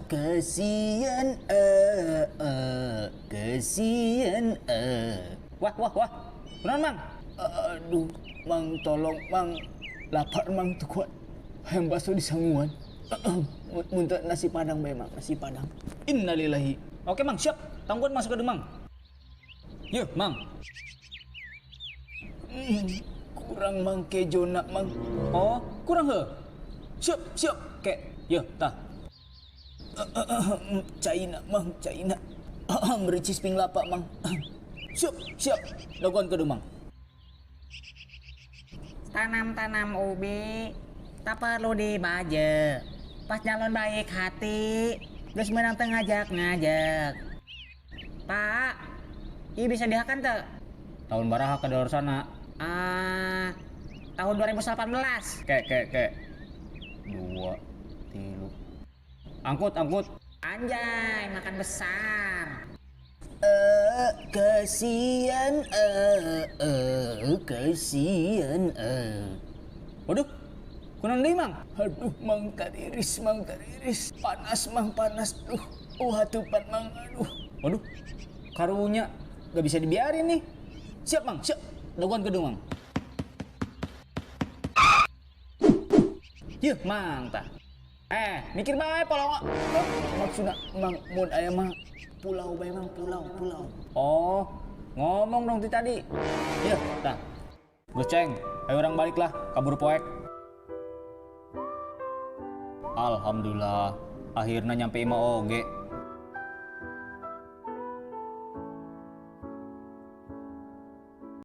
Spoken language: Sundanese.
Kasihan, kasihan. Wah, wah, wah. Kunaon, Mang? Aduh, Mang, tolong, Mang. Lapar, Mang, teu kuat. Hayang bakso disanguan. Mun teu nasi padang bae, Mang, nasi padang. Innalillahi. Oke, Mang, siap. Tangguan masuk ke Mang. Yuk, Mang. Kurang, Mang, kejona, Mang. Oh, kurang he. Siap, siap. Kek, yuk, tah. Caina, Mang, caina. Mericis ping lapak, Mang. Siap, siap. Dagoan ke Mang. Tanam-tanam ubi tak perlu dibaje. Pas nyalon baik hati, geus menang teu ngajak-ngajak. Pak, ieu bisa dihakan teu? Tahun baraha kadaluarsana? Ah, tahun 2018. Kek, kek, kek. 2, 3. Angkut, angkut. Anjay, makan besar. Kasihan, kasihan. Waduh, kunaon deui, Mang? Aduh, Mang, kariris, Mang, kariris. Panas, Mang, panas. Duh, hatupan, Mang, aduh. Waduh, karunya gak bisa dibiarin nih. Siap, Mang, siap. Dagoan kedung, Mang. Yuh, Mang, tah. Mikir bae polongo. Maksudna, Mang, mun aya mah pulau bae, Mang, pulau, pulau. Oh, ngomong dong ti tadi. Yuh, tah. Goceng, ayo orang balik lah, kabur poek. Alhamdulillah, akhirnya nyampe imah oge.